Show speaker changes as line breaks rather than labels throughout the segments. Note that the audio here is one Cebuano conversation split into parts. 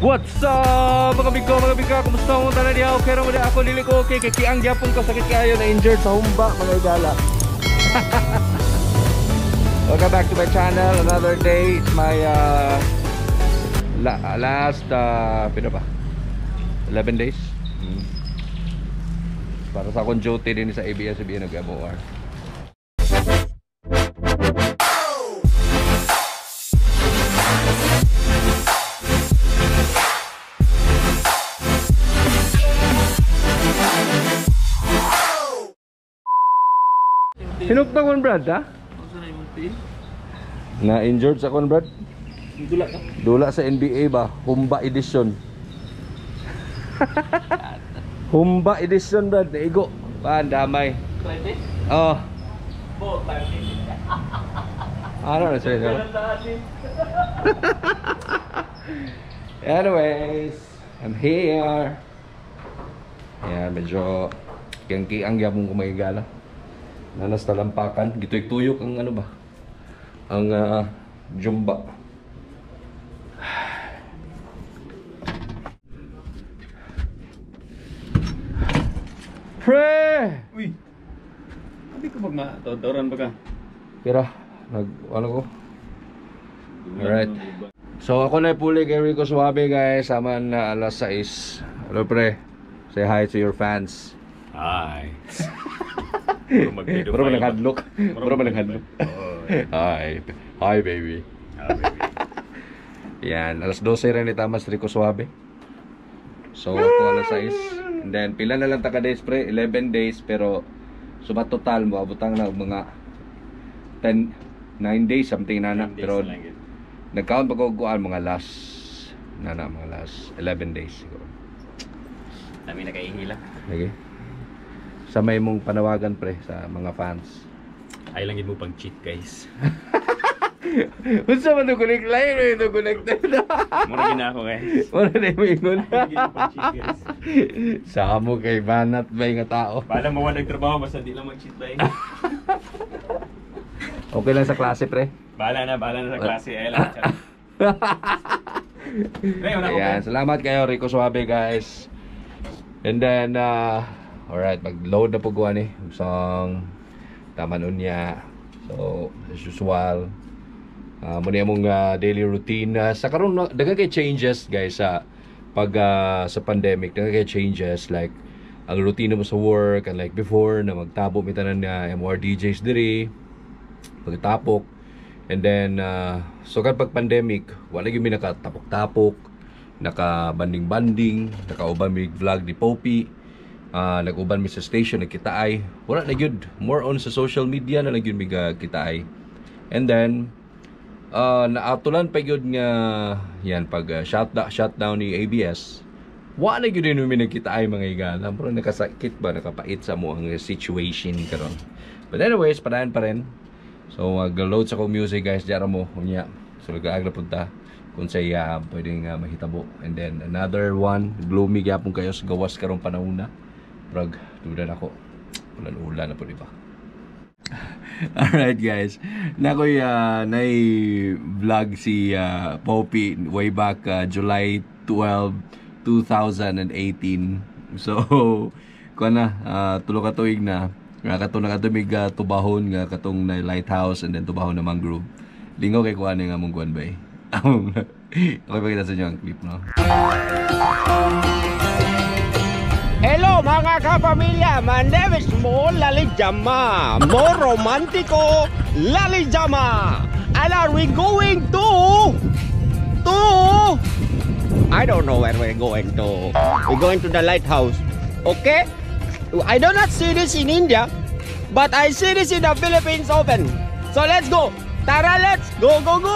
What's up, mga bigo, mga biga, kumusta mo tanan diha? Okay ra mo diha? Ako dili ko okay kay kiang gyapon ko, sakit kaayo, na injured sa humba, mga igala. Welcome back to my channel. Another day. It's my last pino ba? 11 days. Para sa akong duty din sa ABS-CBN nag-MOR. Hinugtang kon, Brad, ha? Na-injured sa kon, Brad?
Dula ka?
Dula sa NBA ba? Humba edition. Humba edition, Brad. Naigo. Paan, damay.
Pwede?
Oh.
Bo,
Ano na sir? Anyways, I'm here. Yan, medyo kiang-kiang gyapon ko magigala. Nanas talampakan, gituyok-tuyok ang ano ba? Ang jumba. Pre!
Uy! Sabi ko pag matodoroan ba ka?
Pira, nag ano ko? Alright. So ako na puli kay Rico Suave, guys, sama na alas 6. Hello, pre. Say hi to your fans.
Hi.
Bro, man naghandlock. Bro, man naghandlock. Hi. Hi, baby.
Ah, baby.
Yan, alas 12 rin ni Tamas Rico Suave. So ako alas 6. And then pila na lang ta ka days, pre? 11 days, pero suma total mo abutang na og mga 10 9 days something na na. Pero nag-count pa ko kuan mga last na na mga last 11 days siguro.
Dami na kaihila.
Okay. Sa may mong panawagan, pre, sa mga fans.
Ay lang gid mo pag-cheat, guys.
Unsa man to connect line man to connected.
Mura gina ako, guys.
Wala na mo ingon.
Ay lang gid mo pag-cheat, guys.
Sa mo kay banat ba nga tao.
Bahala mawala og trabaho basta di lang mag-cheat ba.
Okay lang sa klase, pre.
Bahala na sa klase. Ay lang. Pre, una ko.
Ayan, salamat kayo Rico Suave, guys. And then alright, mag-load na po ko ani song taman unya. So, as usual, muna yung daily routine. Sa karon daghan kay changes, guys, sa pag sa pandemic, daghan kay changes like ang routine mo sa work and like before na magtabo mi tanan nga MOR DJs diri pagtapok. And then so kan pag pandemic, wala gyud mi nakatapok-tapok, naka banding-banding, nakauban mi vlog ni Poppy, nag-uban mi sa station nagkitaay. Wala na gyud, more on sa social media na lang gyud mi kitaay. And then naatulan pa gyud nga yan pag shutdown ni ABS. Wa na gyud mi nagkitaay, mga igala. Pero nakasakit ba, nakapait sa mo ang situation karon. But anyways, padayon pa rin. So mag-load sa akong music, guys, diara mo unya. So nag-aag na punta kung say pwedeng mahitabo. And then another one, gloomy gyapon kayo sa gawas karong panahon na. Prag duda nako. Ulan-ulan na po, di ba? Alright, guys. Nakoy nay vlog si Poppy way back July 12, 2018. So kuan na tulo ka tuig na nga katong nakatumig tubahon nga katong na lighthouse and then tubahon na mangrove. Lingaw kay kuan nga among kuan bay. Among okay, pakita sa inyo ang clip, no.
Hello mga kapamilya, my name is Mo Lalijama, Mo Romantico Lalijama. And are we going to I don't know where we're going to. We're going to the lighthouse. Okay? I do not see this in India, but I see this in the Philippines open. So let's go. Tara, let's go, go, go!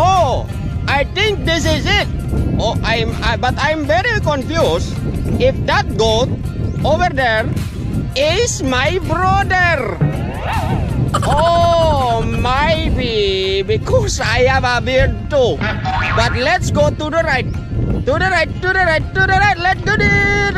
Oh, I think this is it. Oh, but I'm very confused if that goat over there is my brother. Oh, maybe because I have a beard too. But let's go to the right. To the right, to the right, to the right. Let's do this.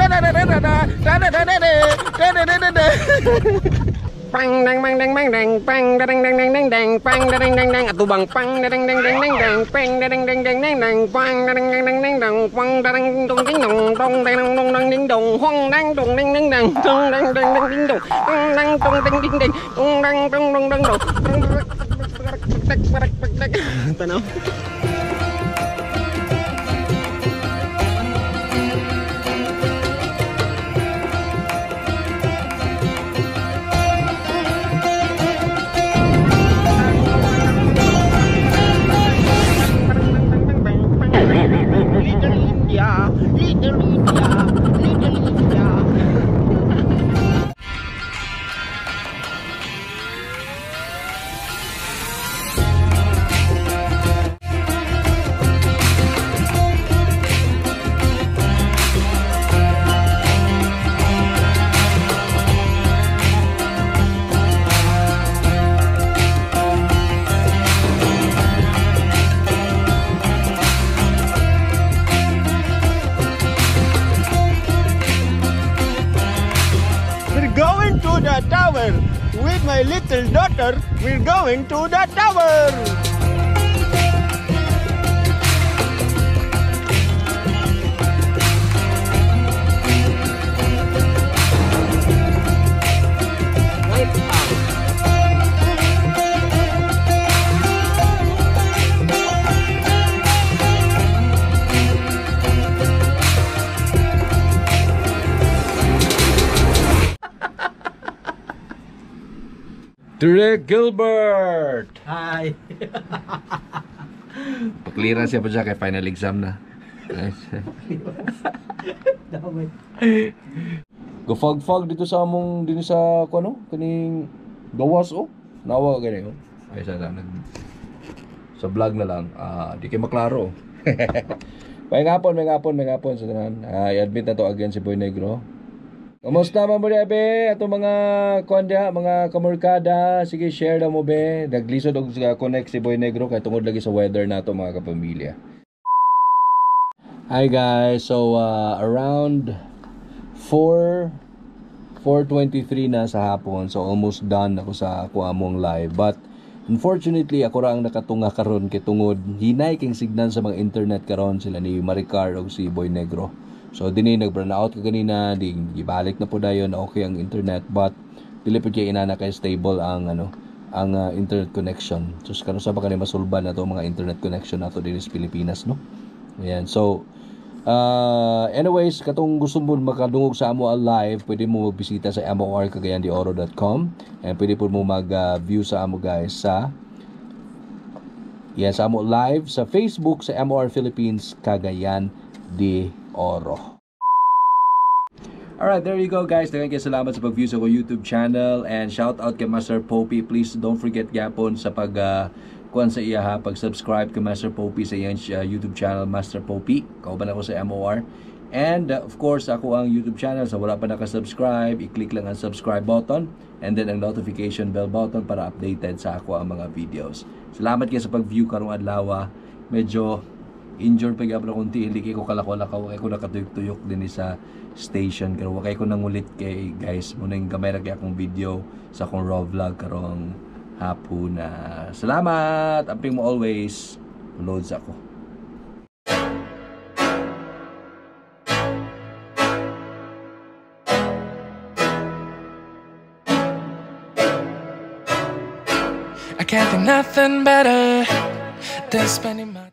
Pang dang bang dang bang dang pang dang dang dang dang dang pang dang dang dang atubang pang dang dang dang dang dang pang dang dang dang dang dang pang dang dang dang dang dang pang dang dong ding dong dong dang dong dong ding dong huang dang dong ding ding dang dong dang dang dang ding dong dong dang dong ding ding ding dong dang dong dong dong dong. Tanaw. Little India, Little India, Little India. Going to the tower with my little daughter. We're going to the tower.
Direk Gilbert!
Hi!
Pakliran siya pa siya kay final exam na. Nice.
Damay.
Go fog-fog dito sa among dinhi sa kuno kaning gawas oh. Nawa gani oh. Ay sa nag sa vlog na lang di kay maklaro. May ngapon, may ngapon, may ngapon sa tanan. I-admit na to again si Boy Negro. Kamusta man mo be? Ato mga kuan diha, mga kamorkada, sige share na mo be. Naglisod og connect si Boy Negro kay tungod lagi sa weather nato mga kapamilya. Hi guys, so around 4:23 na sa hapon, so almost done ako sa ako among live. But unfortunately, ako ra ang nakatunga karon kay tungod hinay king signal sa mga internet karon sila ni Maricar og si Boy Negro. So dinhi nag-burn out ka ganina, di gibalik na po dayon, okay ang internet, but dili pud kay inana kay stable ang ano ang internet connection. So karon sa ba kani masulban na to mga internet connection nato dinhi sa Pilipinas, no? Ayan, so anyways, katong gusto mo makadungog sa amo live, pwede mo magbisita sa morcagayandeoro.com and pwede po mo mag-view sa amo guys sa yan, sa amo live sa Facebook sa MOR Philippines Cagayan de Oro. Alright, there you go guys. Daghang kay salamat sa pag-view sa ko YouTube channel and shout out kay Master Popey. Please don't forget gyapon sa pag kuan sa iya ha, pag-subscribe kay Master Popey sa iyang YouTube channel Master Popey. Kauban ako sa MOR. And of course, ako ang YouTube channel. So wala pa naka-subscribe, i-click lang ang subscribe button and then ang notification bell button para updated sa ako ang mga videos. Salamat kayo sa pag-view karong adlaw. Medyo injured pa gyapon akong tiil, hindi ko kalakaw-lakaw, kay ko nakatuyok-tuyok din sa station pero wakay ko nangulit kay guys, muna yung gamay ra kay akong video sa akong raw vlog karong hapon na. Salamat, amping mo always, loads ako.
I can't think nothing better than spending my